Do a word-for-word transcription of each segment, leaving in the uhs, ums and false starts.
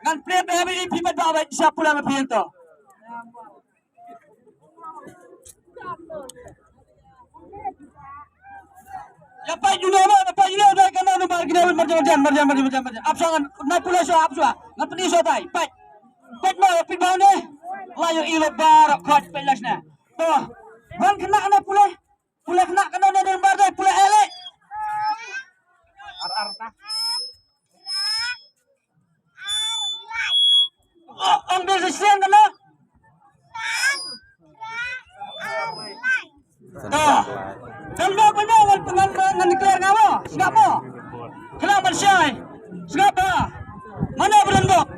Ngan plie ba phi pat ba ba sha pule ma phi to. Ya pait juno mo, ya pait juno dei kano no mar gina marjan marjan marjan marjan marjan. Ap sha ngan na pule sha ap sha. Ngan pyni sha tai. Pait. Pait mo ya pait bang ne. La yo ilo bar khot pait las na. To. Ban kena na pule. Pule kena kano ne dei bar dei pule ele. Ar ar ta. Ong dei shisien kano. To. Kan ba pynbok ngan ngan ngan declare nga mo. Sngap mo. Khlem ban shai. Sngap ba. Mano ba don bok.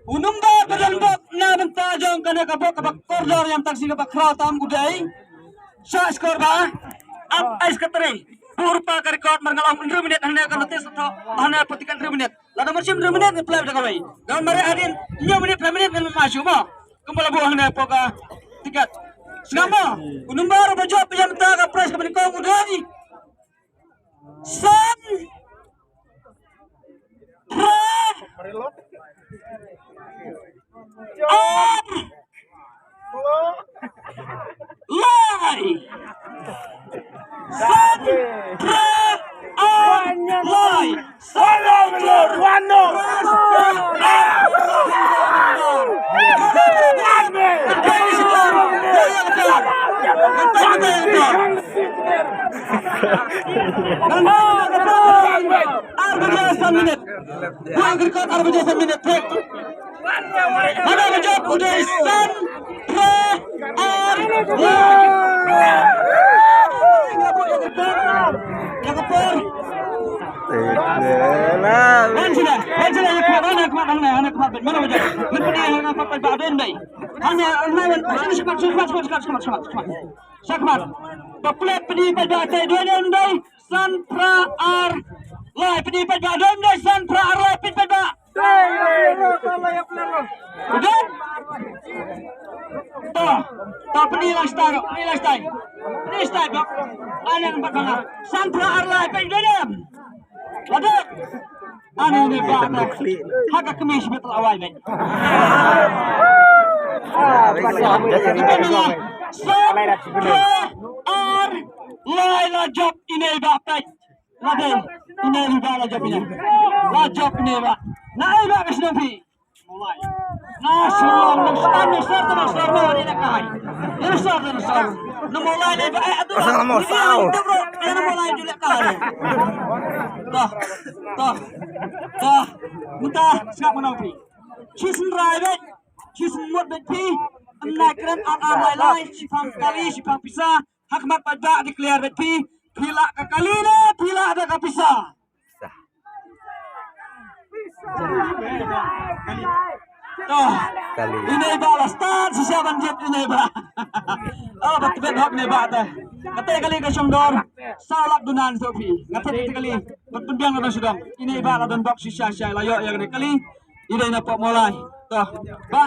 U number ba don bok na bynta jong kane ka bok kaba kordor ïa tang shi kaba khraw tam u dei. Sha skor ba. Ap ai sekretari. Pur pa ka record mar nga long hynriew minit hane ka notice to. Hane putikan hynriew minit. Lada mar shim hynriew minit reply da kawei. Ngan mare hadien hynñiew minit phra minit ngan ma shu mo. Kumba la buh hane poka tiket. Sngap mo. U number ba jop ïa mynta ka prize ka ban kong u dei. San. Phra. Ar. Lai. San. Phra. Ar. Lai. San. Ar. Ar baje san minit. Buang record ar baje san minit. Thik. Hana ba jop u dei san phra ar lai. Ïa ka por. Wan sini, wan sini, ïa khmat, wan sini, wan sini, wan sini, wan sini, wan sini. Shakmat, shakmat, shakmat, shakmat, shakmat. Shakmat. Ba plet pynïaid ba dei dei dei. San phra ar lai pynïaid ba dei dei san phra ar lai pynïaid ba. Udah. To, to pynïaid lifestyle, pynïaid lifestyle. Pynïaid lifestyle ba. Ana nampak mana. San phra ar lai pynïaid dei. Waduh. Ani ne ba ta. Ha ka kmie shibit la wai bad. Ar lai la jop ine ba peit. La dei ine ba la jop ine. La jop ine ba. Na ai ba ka shnong phi. Na shnong na shnong na shnong na shnong na shnong na kai. Na shnong na shnong. Na molai ne ba ai atu. Na molai ne ba ai atu. Dah, dah, dah. Mynta sngap mynno phi. Shisien rai bad shisien mut bad phi. Ym nai kren ar ar lai lai. Shiphang kali, shiphang pisa. Ha khmat paidbah declare bad phi. Phi lah ka kali ne phi lah da ka pisa. To. Kali. Ine ba la start shisha ban jied ine ba. Oh, ba tbet hok ine ba ta. Kata kali ka shongdor. Saw lak dunan so phi. Nga tbet kali. Ban pynbiang la don sdang. Ine ba la don bok shisha shisha la ïoh ïa kane kali. Ine na pok molai. To. Ba.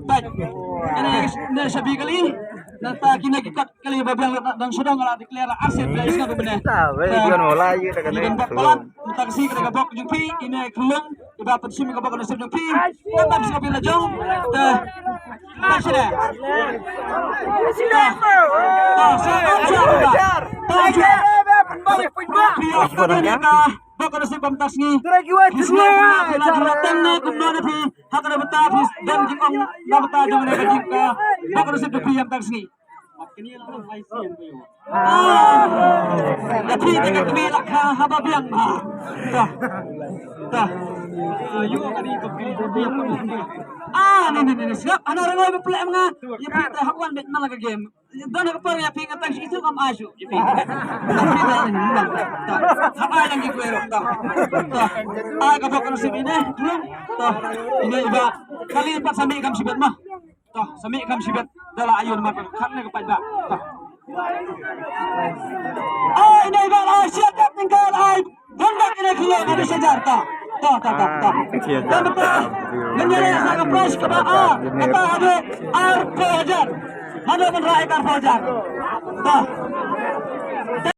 Ba. Ine ne shabi kali. Nangta kine ki kot kali ba biang la don sdang la declare la arsien ba isna ba bne. Ta, wei, biang molai ïa ta kane. Ine bok palat. Mynta ka sngi ka dei ka bok jong phi, ine ka long, iba pynshim ka bok ka nasib jong phi. Ka bok jong phi la jong. Te. Ka sida. Ka. Ka sida. Ka sida. Ka sida. Phi ïoh ka dei ka bok ka nasib ba mynta ka sngi. Phi sngew ba phi la jong la tang ne kumno ne phi. Ha ka na bynta phi don jingong na bynta jong ne ka jingka. Bok ka nasib jong phi ïa mynta ka sngi. Ah, ka phi te ka kmie la kha haba biang ma. Ta. Ta. Ah, ni ni ni ni siap ana rangoi ba plek ma nga. Ïa phi te hap wan bad man la ka game. Don ha ka por ïa phi nga tang shi suk kam ai suk ïa phi. Ta. Hap ai lang ki kwe rok ta. Ta. Ai ka bok ka sip ine. Ta. Ine iba. Kali pat sami kam sibet ma. To, sa mih kam shibit da la ayu namar khatne ka paidbah. To. Ai, nei ba la ai, siat kat tingkal ai. Don bak ine kilo na di shajar. To, to, to, to, to. Siat kat. Don bak. Ngan ïa sa ka prize kaba a, kata haduh arphew hajar. Haduh ban rai arphew hajar. To.